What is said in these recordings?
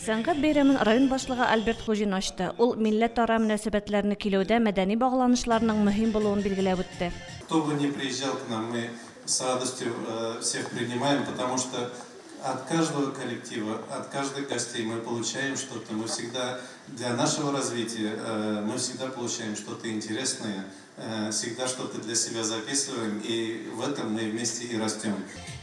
Сәнгать бәйрәмен район башлыгы Альберт Хуҗин ачты. Ул милләтара мөнәсәбәтләрне көйләүдә мәдәни багланышларның мөһим булуын билгеләп үтте. Кто бы ни приезжал к нам, мы с радостью всех принимаем, потому что от каждого коллектива, от каждых гостей мы получаем что-то. Мы всегда для нашего развития, мы всегда получаем что-то интересное, всегда что-то для себя записываем, и в этом мы вместе и растем.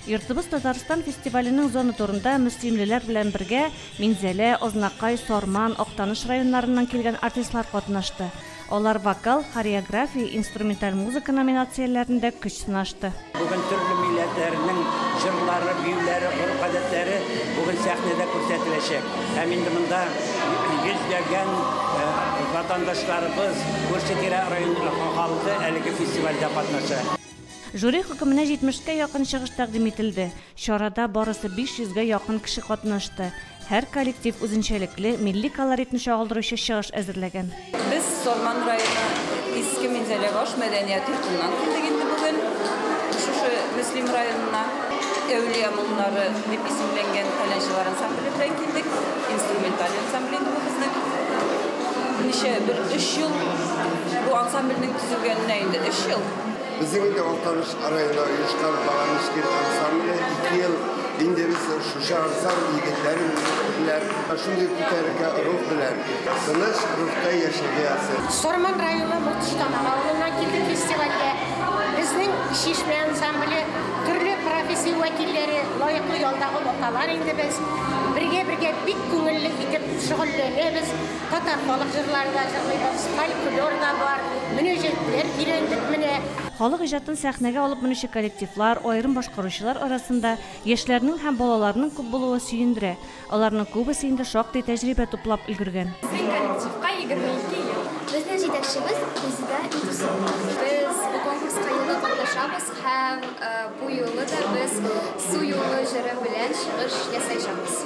Йортыбыз Татарстан фестиваленең зона турында мөслимлеләр белән бергә Минзәлә, Азнакай, Сарман, Актаныш районнарыннан килгән артистлар катнашты. Алар вокал, хореография, инструменталь музыка номинацияләрендә көч сынашты. Бүген төрле милләтләрнең җырлары, биюләре, гореф-гадәтләре бүген сәхнәдә күрсәтеләчәк. Һәм инде монда йөзләгән ватандашларыбыз, күрше-тирә район халкы әлеге фестивальдә катнаша. Жюри хөкеменә 70 кә якын чыгыш тәкъдим ителде. Чарада барысы 500 гә якын кеше катнашты. Һәр коллектив үзенчәлекле, милли колоритны чагылдыручы чыгыш әзерләгән. Без Сарман районы Иске Минзәләбаш мәдәният йортыннан килдек инде бүген. Шушы Мөслим районына Әүлия моңнары дип исемләнгән тальянчылар ансамбле белән килдек. Инструменталь ансамбль инде бу безнең. Ничә бер өч ел бу ансамбльнең төзелгәненә инде өч ел. Безнең инде Актаныш районында оешкан Баламишкин ансамбле ике ел инде без шушы ансамбль егетләре белән шундый күтәренке рух белән тыныч рухта яшәргә язсын. Сарман районы Мортыштамак авылыннан килдек фестивальгә. Безнең Чишмә ансамбле төрле профессия вәкилләре, лаеклы ялдагы апалар инде без. Бергә-бергә бик күңелле итеп шөгыльләнәбез. Татар халык җырлары да җырлыйбыз, фольклор да бар, мөнәҗәтләр өйрәндек менә. Халык иҗатын сәхнәгә алып менүче коллективлар, аерым башкаручылар арасында яшьләрнең һәм балаларның күп булуы сөендерә. Аларның күбесе инде шактый тәҗрибә туплап өлгергән. Безнең коллективка 22 ел. Безнең җитәкчебез Резеда Илдусова. Без бу конкурска елда катнашабыз һәм бу юлы да без Су юлы җыры белән чыгыш ясаячакбыз.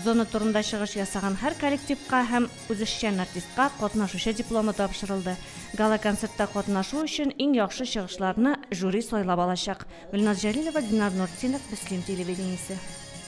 Зона турында чыгыш ясаган һәр коллективка һәм үзешчән артистка катнашучы дипломы тапшырылды. Гала-концертта катнашу өчен иң яхшы чыгышларны жюри сайлап алачак. Гөлназ Җәлилова, Динар Нуртдинов, Мөслим телевидениесе.